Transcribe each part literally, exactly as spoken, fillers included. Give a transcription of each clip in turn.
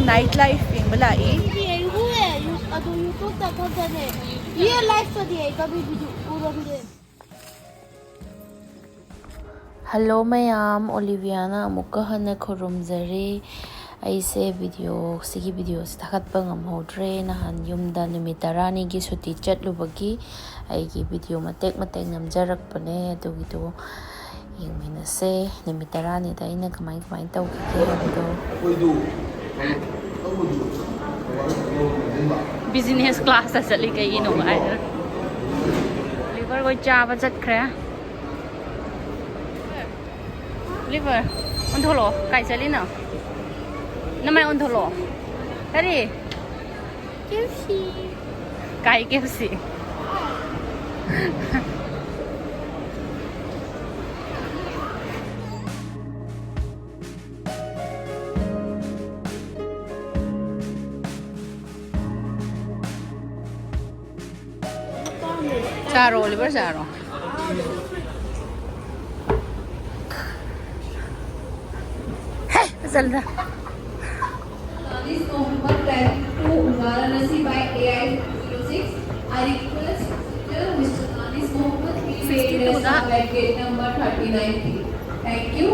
Night life ꯌꯦꯡꯕ ꯂꯥꯛꯏ꯫ ꯌꯦꯡꯉꯨꯌꯦ, U-, ꯑꯗꯨ YouTube-ꯇ ꯈꯛꯇꯅꯦ꯫ Real life-ꯇꯗꯤ ꯑꯩ ꯀꯕꯤ ꯕꯤꯖꯨ ꯎꯔꯝꯗꯦ꯫ Hello ꯃꯌꯥꯝ, ꯑꯣꯂꯤꯚꯤꯌꯥꯅ ꯑꯃꯨꯛꯀ ꯍꯟꯅ ꯈꯨꯔꯨꯝꯖꯔꯤ꯫ ꯑꯩꯁꯦ video, ꯁꯤꯒꯤ video-ꯁꯤ ꯊꯥꯒꯠꯄ ꯉꯝꯍꯧꯗ꯭ꯔꯦ꯫ ꯅꯍꯥꯟ ꯌꯨꯝꯗ ꯅꯨꯃꯤꯠ ꯇꯔꯥꯅꯤꯒꯤ ꯁꯨꯇꯤ ꯆꯠꯂꯨꯕꯒꯤ ꯑꯩꯒꯤ video ꯃꯇꯦꯛ ꯃꯇꯦꯛ ꯅꯝꯖꯔꯛꯄꯅꯦ꯫ ꯑꯗꯨꯒꯤꯗꯣ ꯌꯦꯡꯃꯤꯟꯅꯁꯦ꯫ ꯅꯨꯃꯤꯠ ꯇꯔꯥꯅꯤꯗ ꯑꯩꯅ ꯀꯃꯥꯏ ꯀꯃꯥꯏ ꯇꯧꯈꯤꯒꯦ ꯍꯥꯏꯕꯗꯣ꯫ ꯑꯩꯈꯣꯏꯗꯨ ꯇꯧꯕꯗꯨ Business class-ꯇ ꯆꯠꯂꯤ ꯀꯩꯒꯤꯅꯣ ꯍꯥꯏꯗꯅ꯫ ꯑꯣꯂꯤꯚꯔ ꯍꯣꯏ ꯆꯥꯕ ꯆꯠꯈ꯭ꯔꯦ꯫ ꯑꯣꯂꯤꯚꯔ, ꯑꯣꯟꯊꯣꯛꯂꯛꯑꯣ꯫ ꯀꯥꯏ ꯆꯠꯂꯤꯅꯣ? ꯅꯃꯥꯏ ꯑꯣꯟꯊꯣꯛꯂꯛꯑꯣ꯫ ꯀꯔꯤ? K F C꯫ ꯀꯥꯏ K F C? ꯆꯥꯔꯣ, ꯑꯣꯂꯤꯚꯔ, ꯆꯥꯔꯣ꯫ ꯍꯦ, ꯐꯖꯜꯗ꯫ Anis Mohammed, traffic to Varanasi by A I zero six. I request Mister Anis Mohammed, please wait at gate number thirty-nine B. Thank you.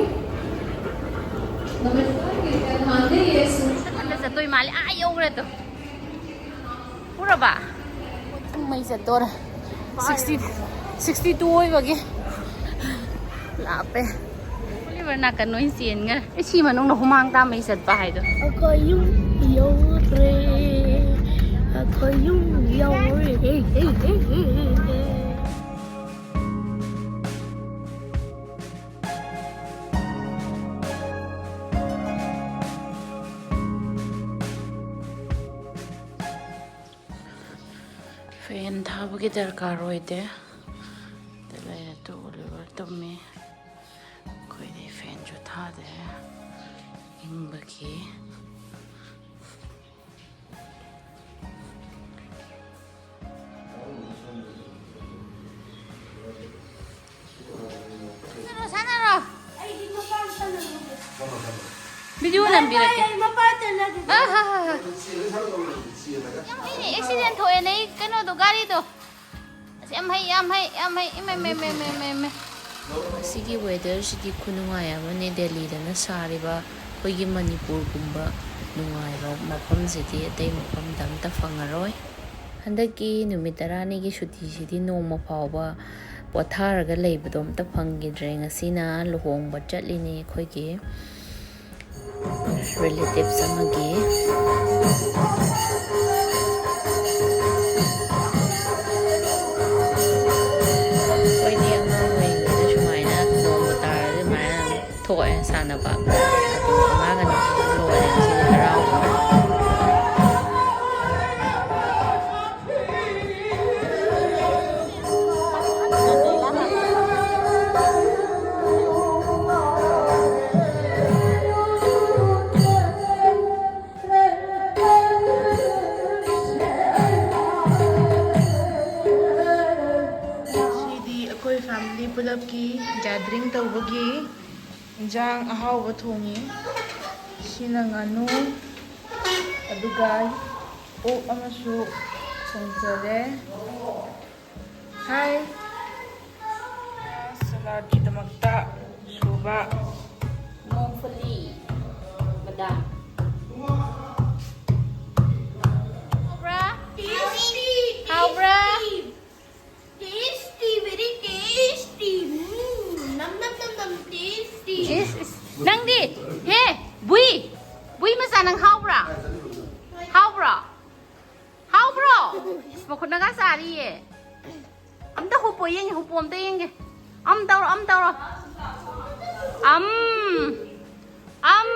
नमस्कार, कृपया ध्यान दें, ये सूचना ꯆꯠꯇꯣꯏ ꯃꯥꯜꯂꯦ꯫ ꯑꯥ ꯌꯧꯈ꯭ꯔꯦ ꯇꯨ꯫ ꯎꯔꯕ? ꯃꯩ ꯆꯠꯇꯣꯔꯦ꯫ Sixty, sixty two ꯑꯣꯏꯕꯒꯤ ꯂꯥꯞꯄꯦ꯫ ꯑꯣꯂꯤꯚꯔ ꯅꯥꯀꯟ ꯑꯣꯏꯅ ꯆꯦꯟꯈ꯭ꯔꯦ꯫ ꯑꯦ, ꯁꯤ ꯃꯅꯨꯡꯗ ꯍꯨꯃꯥꯡ ꯇꯥ ꯃꯩ ꯆꯠꯄ ꯍꯥꯏꯗꯣ꯫ ꯑꯩꯈꯣꯏ ꯌꯨꯝ ꯌꯧꯔꯦ꯫ ꯑꯩꯈꯣꯏ ꯌꯨꯝ ꯌꯧꯔꯦ꯫ ꯍꯦ, ꯍꯦ, ꯍꯦ, ꯍꯦ, ꯍꯦ꯫ Fan ꯊꯥꯕꯒꯤ ꯗꯔꯀꯥꯔ ꯑꯣꯏꯗꯦ꯫ ꯑꯗ ꯂꯩꯔꯦ ꯇꯨ, ꯑꯣꯂꯤꯚꯔ ꯇꯨꯝꯃꯤ꯫ ꯑꯩꯈꯣꯏꯗꯤ fan-ꯁꯨ ꯊꯥꯗꯦ, ꯏꯪꯕꯒꯤ꯫ ꯁꯥꯟꯅꯔꯣ, ꯁꯥꯟꯅꯔꯣ꯫ ꯚꯤꯗꯤꯑꯣ ꯅꯝꯕꯤꯔꯛꯀꯦ꯫ ꯑꯩ ꯃꯄꯥ ꯆꯠꯂꯒꯦ꯫ ꯑ, ꯍ, ꯍ, ꯍ꯫ ꯌꯥꯝ ꯍꯩꯅꯦ, ꯑꯦꯛꯁꯤꯗꯦꯟ ꯊꯣꯛꯑꯦꯅꯦ, ꯑꯩ ꯀꯩꯅꯣꯗꯣ, ꯒꯥꯔꯤꯗꯣ꯫ ꯑꯁ, ꯌꯥꯝ ꯍꯩ, ꯌꯥꯝ ꯍꯩ, ꯌꯥꯝ ꯍꯩ꯫ ꯏꯃꯩ, ꯃꯩ, ꯃꯩ, ꯃꯩ, ꯃꯩ, ꯃꯩ꯫ ꯉꯁꯤꯒꯤ ꯋꯦꯗꯔꯁꯤꯗꯤ ꯈꯨꯅꯨꯡꯉꯥꯏ ꯑꯃꯅꯦ꯫ ꯗꯦꯜꯂꯤꯗꯅ ꯁꯥꯔꯤꯕ ꯑꯩꯈꯣꯏꯒꯤ ꯃꯅꯤꯄꯨꯔꯒꯨꯝꯕ ꯅꯨꯡꯉꯥꯏꯕ ꯃꯐꯝꯁꯤꯗꯤ ꯑꯇꯩ ꯃꯐꯝꯗ ꯑꯝꯇ ꯐꯪꯉꯔꯣꯏ꯫ ꯍꯟꯗꯛꯀꯤ ꯅꯨꯃꯤꯠ ꯇꯔꯥꯅꯤꯒꯤ ꯁꯨꯇꯤꯁꯤꯗꯤ ꯅꯣꯡꯃ ꯐꯥꯎꯕ ꯄꯣꯊꯥꯔꯒ ꯂꯩꯕꯗꯣ ꯑꯝꯇ ꯐꯪꯈꯤꯗ꯭ꯔꯦ꯫ ꯉꯁꯤꯅ ꯂꯨꯍꯣꯡꯕ ꯆꯠꯂꯤꯅꯦ ꯑꯩꯈꯣꯏꯒꯤ꯫ ꯔꯤꯂꯦꯇꯤꯚꯁ ꯑꯃꯒꯤ꯫ ꯑꯩꯈꯣꯏꯗꯤ ꯑꯉꯥꯡ ꯑꯣꯏꯔꯤꯉꯩꯗ ꯁꯨꯃꯥꯏꯅ ꯅꯣꯡꯃ ꯇꯥꯔꯗꯤ ꯑꯗꯨꯃꯥꯏꯅ ꯊꯣꯛꯑꯦ ꯁꯥꯟꯅꯕ꯫ ꯑꯗꯨ ꯑꯉꯥꯡ ꯑꯅꯤꯁꯤꯁꯨ ꯂꯣꯏꯔꯦ ꯉꯁꯤꯗꯤ ꯍꯔꯥꯎꯕꯅ꯫ ꯁꯤꯗꯤ ꯑꯩꯈꯣꯏ ꯐꯦꯃꯤꯂꯤ ꯄꯨꯂꯞꯀꯤ ꯒꯦꯗꯔꯤꯡ ꯇꯧꯕꯒꯤ ꯏꯟꯖꯥꯡ ꯑꯍꯥꯎꯕ ꯊꯣꯡꯉꯤ꯫ ꯁꯤꯅ ꯉꯥꯅꯨ, ꯑꯗꯨꯒ ꯑꯣꯛ ꯑꯃꯁꯨ ꯊꯣꯡꯖꯔꯦ꯫ ꯍꯥꯏ꯫ ꯁꯂꯥꯗꯀꯤꯗꯃꯛꯇ ꯁꯨꯕ꯫ ꯃꯣꯡꯐꯂꯤ, ꯕꯗꯥꯝ꯫ ꯍꯥꯎꯕ꯭ꯔꯥ? Tasty, ꯍꯥꯎꯕ꯭ꯔꯥ? Tasty, tasty, very tasty. Mm, nam, nam, nam, nam, tasty. ꯏꯁ, ꯏꯁ꯫ ꯅꯪꯗꯤ? ꯍꯦ, ꯕꯨꯏ! ꯕꯨꯏ ꯃꯆꯥ, ꯅꯪ ꯍꯥꯎꯕ꯭ꯔꯥ? ꯍꯥꯎꯕ꯭ꯔꯣ? ꯍꯥꯎꯕ꯭ꯔꯣ? ꯏꯁ, ꯃꯈꯨꯠꯅꯒ ꯆꯥꯔꯤꯌꯦ꯫ ꯑꯝꯇ ꯍꯨꯞꯄꯣ ꯌꯦꯡꯒꯦ, ꯍꯨꯞꯄꯣ ꯑꯝꯇ ꯌꯦꯡꯒꯦ꯫ ꯑꯝ ꯇꯧꯔꯣ, ꯑꯝ ꯇꯧꯔꯣ꯫ ꯑꯝ, ꯑꯝ,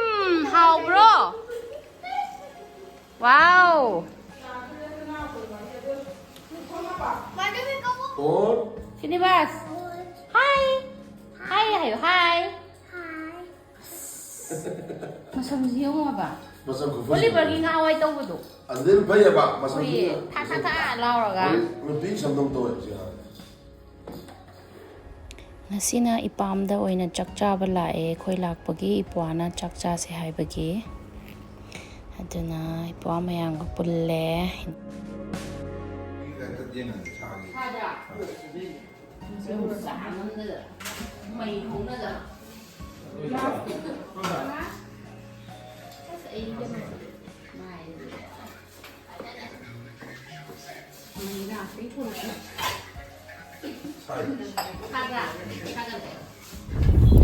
ꯍꯥꯎꯕ꯭ꯔꯣ? ꯋꯥꯎ꯫ ꯐꯣꯔ꯫ ꯁ꯭ꯔꯤꯅꯤꯕꯥꯁ꯫ ꯍꯥꯏ꯫ ꯍꯥꯏ ꯍꯥꯏꯌꯣ, ꯍꯥꯏ꯫ ꯃꯁꯝꯁꯤ ꯌꯦꯡꯉꯣ ꯍꯥꯏꯕ꯫ ꯃꯁꯝ ꯈꯨꯐꯖ꯫ ꯑꯣꯂꯤꯚꯔꯒꯤ ꯉꯍꯥꯟꯋꯥꯏ ꯇꯧꯕꯗꯣ꯫ ꯑꯗꯨꯗꯩ ꯍꯦꯟꯅ ꯐꯩꯌꯦꯕ, ꯃꯁꯝꯁꯤ ꯍꯣꯏꯌꯦ, ꯊꯥ, ꯊꯥ, ꯊꯥ ꯂꯥꯎꯔꯒ꯫ ꯍꯧꯖꯤꯛ ꯅꯨꯄꯤ ꯁꯝꯗꯧ ꯇꯧꯋꯦ ꯍꯧꯖꯤꯛ꯫ ꯉꯁꯤꯅ ꯏꯄꯥꯝꯗ ꯑꯣꯏꯅ ꯆꯥꯛ ꯆꯥꯕ ꯂꯥꯛꯑꯦ꯫ ꯑꯩꯈꯣꯏ ꯂꯥꯛꯄꯒꯤ ꯏꯄ꯭ꯋꯥꯅ ꯆꯥꯛ ꯆꯥꯁꯦ ꯍꯥꯏꯕꯒꯤ꯫ ꯑꯗꯨꯅ ꯏꯄ꯭ꯋꯥ ꯃꯌꯥꯝꯒ ꯄꯨꯜꯂꯦ꯫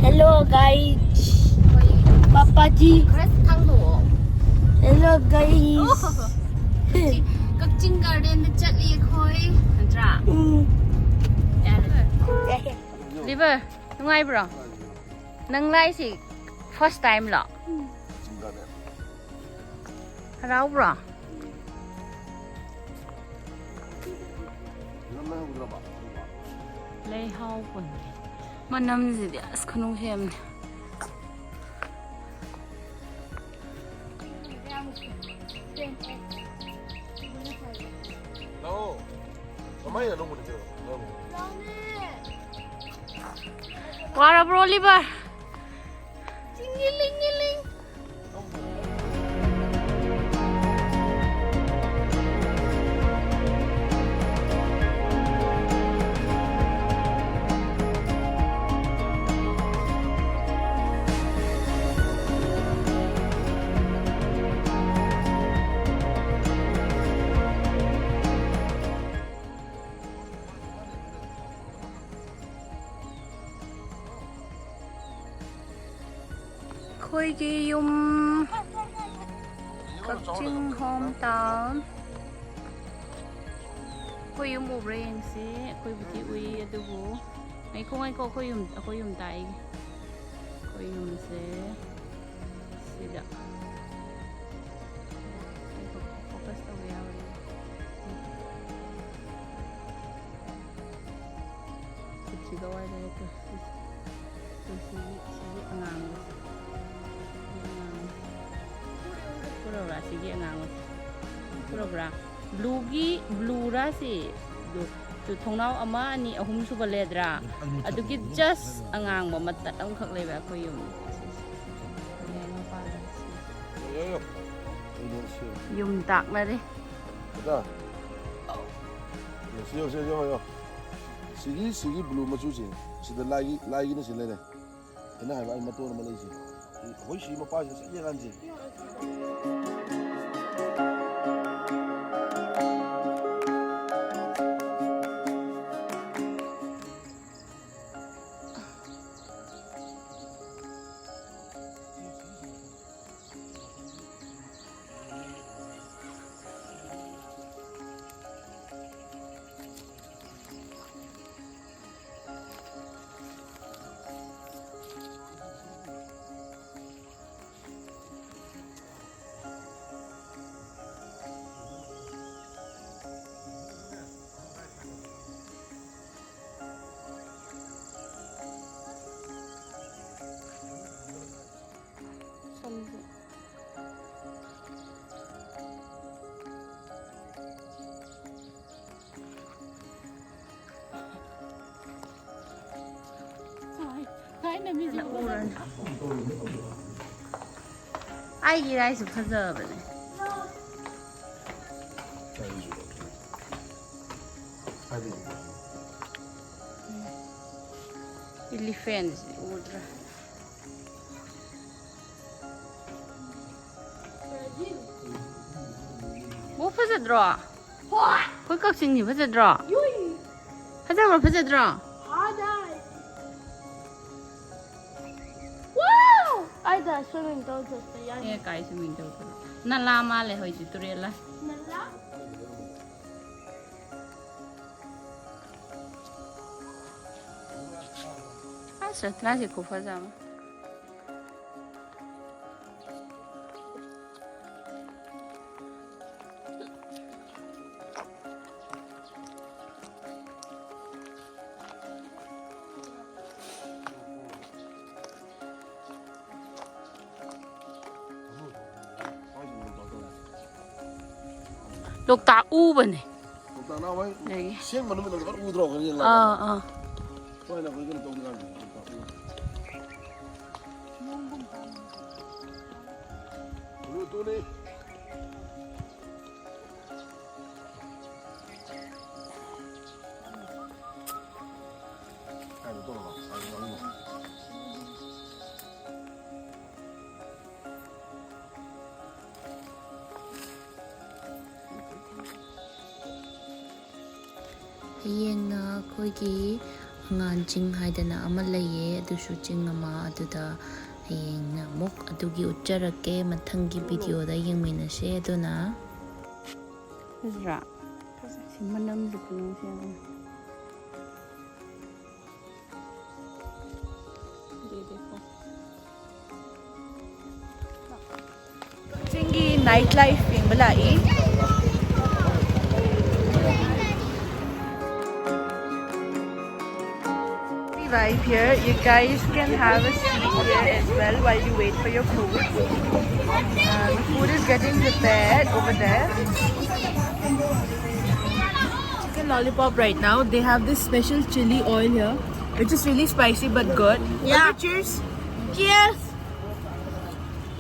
Hello guys. Papa ji. Hello guys. ꯀꯛꯆꯤꯡ ꯒꯥꯔꯗꯦꯟꯗ ꯆꯠꯂꯤ ꯑꯩꯈꯣꯏ꯫ ꯅꯠꯇ꯭ꯔꯥ? ꯎꯝ. ꯌꯥꯔꯦ. ꯂꯤꯚꯔ, ꯅꯨꯡꯉꯥꯏꯕ꯭ꯔꯣ? ꯅꯪ ꯂꯥꯛꯏꯁꯤ first time ꯂꯣ? ꯍꯔꯥꯎꯕ꯭ꯔꯣ? ꯂꯩꯍꯥꯎ ꯄꯨꯟꯕꯤ꯫ ꯃꯅꯝꯁꯤꯗꯤ ꯑꯁ ꯈꯨꯅꯨꯡꯁꯤ ꯑꯃꯅꯤ꯫ ꯋꯥꯔꯕ꯭ꯔꯣ ꯂꯤꯚꯔ? ꯑꯩꯈꯣꯏꯒꯤ ꯌꯨꯝ, ꯀꯛꯆꯤꯡ ꯍꯣꯝ ꯇꯥꯎꯟ꯫ ꯑꯩꯈꯣꯏ ꯌꯨꯝ ꯎꯕ꯭ꯔꯥ ꯌꯦꯡꯁꯤ꯫ ꯑꯩꯈꯣꯏꯕꯨꯗꯤ ꯎꯏ, ꯑꯗꯨꯕꯨ ꯉꯥꯏꯈꯣ, ꯉꯥꯏꯈꯣ, ꯑꯩꯈꯣꯏ ꯌꯨꯝ, ꯑꯩꯈꯣꯏ ꯌꯨꯝ ꯇꯥꯛꯏꯒꯦ꯫ ꯑꯩꯈꯣꯏ ꯌꯨꯝꯁꯦ ꯁꯤꯗ꯫ ꯉꯥꯏꯈꯣ, ꯐꯣꯀꯁ ꯇꯧꯕ ꯌꯥꯔꯣꯏ꯫ ꯈꯨꯠꯁꯤꯒ ꯋꯥꯏ ꯂꯩꯔꯦ꯫ ꯁꯤꯒꯤ, ꯁꯤꯒꯤ ꯑꯉꯥꯡꯕꯁꯦ꯫ ꯁꯤꯒꯤ ꯑꯉꯥꯡꯕꯁꯦ꯫ ꯄꯨꯔꯛꯎꯔꯥ ꯁꯤꯒꯤ ꯑꯉꯥꯡꯕꯁꯦ? ꯄꯨꯔꯛꯎꯔꯥ? ꯕ꯭ꯂꯨꯒꯤ, ꯕ꯭ꯂꯨꯔꯥ ꯁꯤ? ꯕ꯭ꯂꯨ꯫ ꯇꯨ ꯊꯣꯡꯅꯥꯎ ꯑꯃ, ꯑꯅꯤ, ꯑꯍꯨꯝ ꯁꯨꯕ ꯂꯩꯗ꯭ꯔꯥ? ꯑꯗꯨꯒꯤ just ꯑꯉꯥꯡꯕ ꯃꯇꯠ ꯑꯃꯈꯛ ꯂꯩꯕ ꯑꯩꯈꯣꯏ ꯌꯨꯝ꯫ ꯌꯦꯡꯉꯣ ꯄꯥꯜꯂꯦ꯫ ꯌꯨꯝ ꯇꯥꯛꯅꯔꯦ꯫ ꯁꯤ ꯌꯦꯡꯉꯣ, ꯁꯤ ꯌꯦꯡꯉꯣ, ꯁꯤ ꯌꯦꯡꯉꯣ꯫ ꯁꯤꯒꯤ, ꯁꯤꯒꯤ blue ꯃꯆꯨꯁꯦ, ꯁꯤꯗ ꯂꯥꯏꯒꯤ, ꯂꯥꯏꯒꯤꯅ ꯁꯤ ꯂꯩꯔꯦ꯫ ꯑꯩꯅ ꯍꯥꯏꯕ ꯑꯩ ꯃꯇꯣꯟ ꯑꯃ ꯂꯩꯁꯦ꯫ ꯑꯩꯈꯣꯏ ꯁꯤ ꯃꯄꯥꯁꯦ ꯁꯛ ꯌꯦꯡꯍꯟꯁꯦ꯫ ꯁꯝꯁꯦ꯫ ꯊꯥꯏꯅ ꯃꯤꯁꯦ ꯎꯔꯅꯤ꯫ ꯑꯩꯒꯤ ꯏꯔꯥꯏꯁꯨ ꯐꯖꯕꯅꯦ꯫ Elephant ꯎꯗ꯭ꯔꯥ? ꯑꯣ, ꯐꯖꯗ꯭ꯔꯣ? ꯍꯣꯏ꯫ ꯑꯩꯈꯣꯏ ꯀꯛꯆꯤꯡꯁꯤ ꯐꯖꯗ꯭ꯔꯣ? ꯌꯨꯏ꯫ ꯐꯖꯕ꯭ꯔꯣ, ꯐꯖꯗ꯭ꯔꯣ? ꯐꯖꯩ꯫ Wow! ꯑꯩꯗ swimming ꯇꯧ ꯆꯠꯄ ꯌꯥꯅꯤ꯫ ꯑꯦ, ꯀꯥꯏ swimming ꯇꯧꯗꯣꯏꯅꯣ? ꯅꯂꯥ ꯃꯥꯜꯂꯦ ꯍꯧꯖꯤꯛ, ꯇꯨꯔꯦꯜꯂ? ꯅꯂꯥ? ꯑꯁ, ꯁꯥꯇ꯭ꯔꯥꯁꯦ ꯈꯨꯐꯖ ꯑꯃ꯫ ꯂꯣꯛꯇꯥꯛ ꯎꯕꯅꯦ꯫ ꯑꯗꯒꯤ ꯁꯦꯡꯕ ꯅꯨꯃꯤꯠ ꯑꯗꯨ ꯈꯔ ꯎꯗ꯭ꯔꯣ? ꯑꯩꯈꯣꯏꯅ ꯌꯦꯡꯂꯛꯄꯗ꯫ ꯑꯥ, ꯑꯥ꯫ ꯁꯨꯃꯥꯏꯅ ꯑꯩꯈꯣꯏ ꯀꯩꯅꯣ ꯇꯧꯕ ꯀꯥꯟꯗ꯫ ꯇꯨꯅꯤ꯫ ꯍꯌꯦꯡꯅ ꯑꯩꯈꯣꯏꯒꯤ ꯑꯉꯥꯟ ꯆꯤꯡ ꯍꯥꯏꯗꯅ ꯑꯃ ꯂꯩꯌꯦ, ꯑꯗꯨꯁꯨ ꯆꯤꯡ ꯑꯃ, ꯑꯗꯨꯗ ꯍꯌꯦꯡꯅ ꯑꯃꯨꯛ ꯑꯗꯨꯒꯤ ꯎꯠꯆꯔꯛꯀꯦ ꯃꯊꯪꯒꯤ ꯚꯤꯗꯤꯑꯣꯗ ꯌꯦꯡꯃꯤꯟꯅꯁꯦ꯫ ꯑꯗꯨꯅ ꯐꯖꯗ꯭ꯔꯥ? ꯁꯤ ꯃꯅꯝꯁꯦ ꯈꯨꯅꯨꯡꯁꯤ ꯌꯥꯝ꯫ ꯆꯤꯡꯒꯤ night life ꯌꯦꯡꯕ ꯂꯥꯛꯏ꯫ Vibe here. You guys can have a seat here as well while you wait for your food. Uh, the food is getting prepared over there. Chicken lollipop right now. They have this special chili oil here, which is really spicy but good. Yeah. Cheers. Cheers.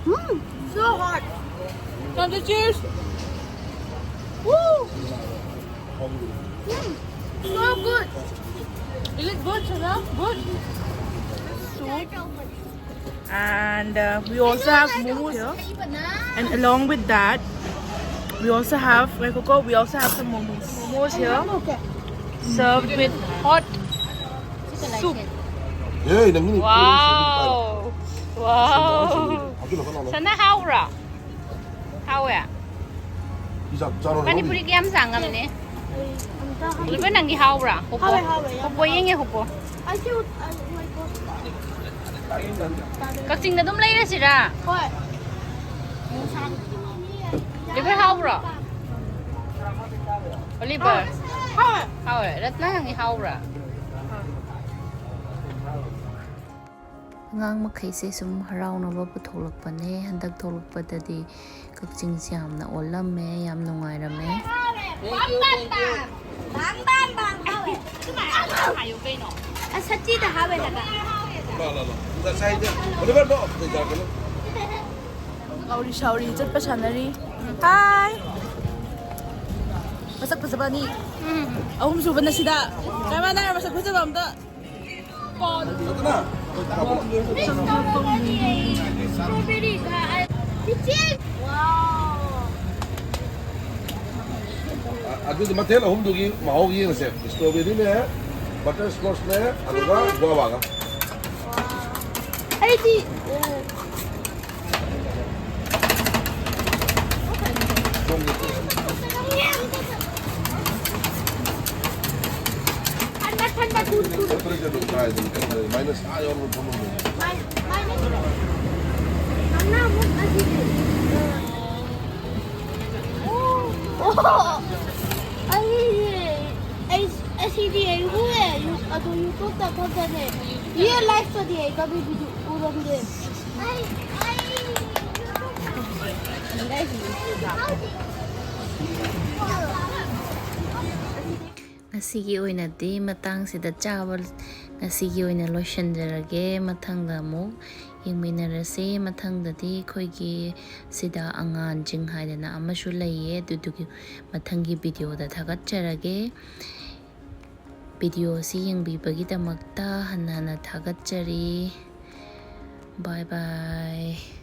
Mm, so hot. Sandra, cheers. Woo! Mm, so good. Is it good, Sandra? Good. Soup. And uh, we also have momos here. And along with that, we also have, wait, Coco, we also have some momos. Momos here, served with hot soup. Wow. Wow. ꯁꯅꯥ ꯍꯥꯎꯕ꯭ꯔꯥ? ꯍꯥꯎꯋꯦ꯫ ꯄꯥꯅꯤꯄꯨꯔꯤ ꯀꯌꯥꯝ ꯆꯥ ꯉꯝꯅꯤ? Oliver, ꯅꯪꯗꯤ ꯍꯥꯎꯕ꯭ꯔꯥ? ꯍꯨꯞꯄꯣ꯫ ꯍꯥꯎꯋꯦ, ꯍꯥꯎꯋꯦ, ꯌꯥꯝ ꯍꯨꯞꯄꯣ, ꯍꯥꯎꯋꯦ꯫ ꯌꯦꯡꯒꯦ, ꯍꯨꯞꯄꯣ꯫ ꯑꯩꯁꯨ, ꯑ, ꯉꯥꯏꯈꯣ꯫ ꯀꯛꯆꯤꯡꯗ ꯑꯗꯨꯝ ꯂꯩꯔꯁꯤꯔꯥ? ꯍꯣꯏ꯫ ꯑꯣꯂꯤꯚꯔ, ꯍꯥꯎꯕ꯭ꯔꯣ? ꯑꯣꯂꯤꯚꯔ꯫ ꯍꯥꯎꯋꯦ꯫ ꯍꯥꯎꯋꯦ꯫ ꯔꯠꯅꯥ, ꯅꯪꯗꯤ ꯍꯥꯎꯕ꯭ꯔꯥ? ꯑꯉꯥꯡ ꯃꯈꯩꯁꯦ ꯁꯨꯝ ꯍꯔꯥꯎꯅꯕ ꯄꯨꯊꯣꯛꯂꯛꯄꯅꯦ꯫ ꯍꯟꯗꯛ ꯊꯣꯛꯂꯛꯄꯗꯗꯤ ꯀꯛꯆꯤꯡꯁꯦ ꯌꯥꯝꯅ ꯑꯣꯜꯂꯝꯃꯦ, ꯌꯥꯝ ꯅꯨꯡꯉꯥꯏꯔꯝꯃꯦ꯫ ꯇꯦꯡ ꯌꯨ, ꯇꯦꯡ ꯌꯨ꯫ ꯕꯥꯡ ꯕꯥꯡ ꯕꯥꯡ ꯍꯥꯎꯋꯦ꯫ ꯀꯃꯥꯏꯅ ꯍꯥꯏꯌꯨ ꯀꯩꯅꯣ? ꯑꯁ, ꯁꯆꯤꯗ ꯍꯥꯎꯋꯦ ꯍꯥꯏꯕ꯫ ꯂꯥ, ꯂꯥ, ꯂꯥ꯫ ꯉꯁꯥꯏꯗ ꯍꯣꯂꯤꯕꯔꯗꯣ ꯑꯝꯇ ꯆꯥꯒꯅꯨ꯫ ꯀꯥꯎꯔꯤ ꯁꯥꯎꯔꯤ ꯆꯠꯄ ꯁꯥꯟꯅꯔꯤ꯫ ꯍꯥꯏ꯫ ꯃꯁꯛ ꯐꯖꯕ ꯑꯅꯤ꯫ ꯑꯍꯨꯝ ꯁꯨꯕꯅ ꯁꯤꯗ꯫ ꯀꯃꯥꯏꯅ ꯃꯁꯛ ꯐꯖꯕ ꯑꯝꯇ꯫ ꯑ-, ꯑꯗꯨꯗꯤ ꯃꯊꯦꯜ ꯑꯍꯨꯝꯗꯨꯒꯤ ꯃꯍꯥꯎ ꯌꯦꯡꯉꯁꯦ꯫ ꯏꯁꯇ꯭ꯔꯣꯕꯦꯔꯤꯅꯦ, ꯕꯇꯔ ꯁ꯭ꯀꯣꯠꯁꯅꯦ, ꯑꯗꯨꯒ ꯒꯨꯋꯥꯚꯥꯒ꯫ ꯑꯩꯗꯤ, ꯑ, ꯊꯟꯗ ꯊꯟꯗ ꯀꯨꯜ ꯀꯨꯜ꯫ ꯇꯦꯝꯄꯔꯦꯆꯔꯗꯣ ꯀꯥꯏꯗꯅꯣ ꯀꯩꯅꯣ ꯂꯩ, ꯃꯥꯏꯅꯁ ꯑꯥ ꯌꯧꯔ ꯊꯝꯃꯝꯃꯦ꯫ ꯃꯥꯏ-, ꯃꯥꯏꯅꯁ ꯂꯩ꯫ ꯅꯪꯅ ꯑꯃꯨꯛ ꯑꯁꯤꯗꯤ꯫ ꯑꯣ, ꯑꯣ꯫ ꯑꯩ, ꯑꯩ, ꯑꯁꯤꯗꯤ ꯑꯩ ꯎꯑꯦ, ꯌꯨ-, ꯑꯗꯨ YouTube ꯈꯛꯇꯅꯦ꯫ ꯔꯤꯌꯦꯜ ꯂꯥꯏꯐꯇꯗꯤ ꯑꯩ ꯀꯕꯤ ꯕꯤꯗꯨ ꯎꯔꯝꯗꯦ꯫ ꯉꯁꯤꯒꯤ ꯑꯣꯏꯅꯗꯤ ꯃꯇꯥꯡꯁꯤꯗ ꯆꯥꯕ, ꯉꯁꯤꯒꯤ ꯑꯣꯏꯅ ꯂꯣꯏꯁꯤꯟꯖꯔꯒꯦ꯫ ꯃꯊꯪꯗ ꯑꯃꯨꯛ ꯌꯦꯡꯃꯤꯟꯅꯔꯁꯤ꯫ ꯃꯊꯪꯗꯗꯤ ꯑꯩꯈꯣꯏꯒꯤ ꯁꯤꯗ ꯑꯉꯥꯟꯁꯤꯡ ꯍꯥꯏꯗꯅ ꯑꯃꯁꯨ ꯂꯩꯌꯦ꯫ ꯑꯗꯨꯗꯨꯒꯤ ꯃꯊꯪꯒꯤ ꯚꯤꯗꯤꯑꯣꯗ ꯊꯥꯒꯠꯆꯔꯒꯦ꯫ ꯚꯤꯗꯤꯑꯣ ꯑꯁꯤ ꯌꯦꯡꯕꯤꯕꯒꯤꯗꯃꯛꯇ ꯍꯟꯅ ꯍꯟꯅ ꯊꯥꯒꯠꯆꯔꯤ꯫ Bye bye꯫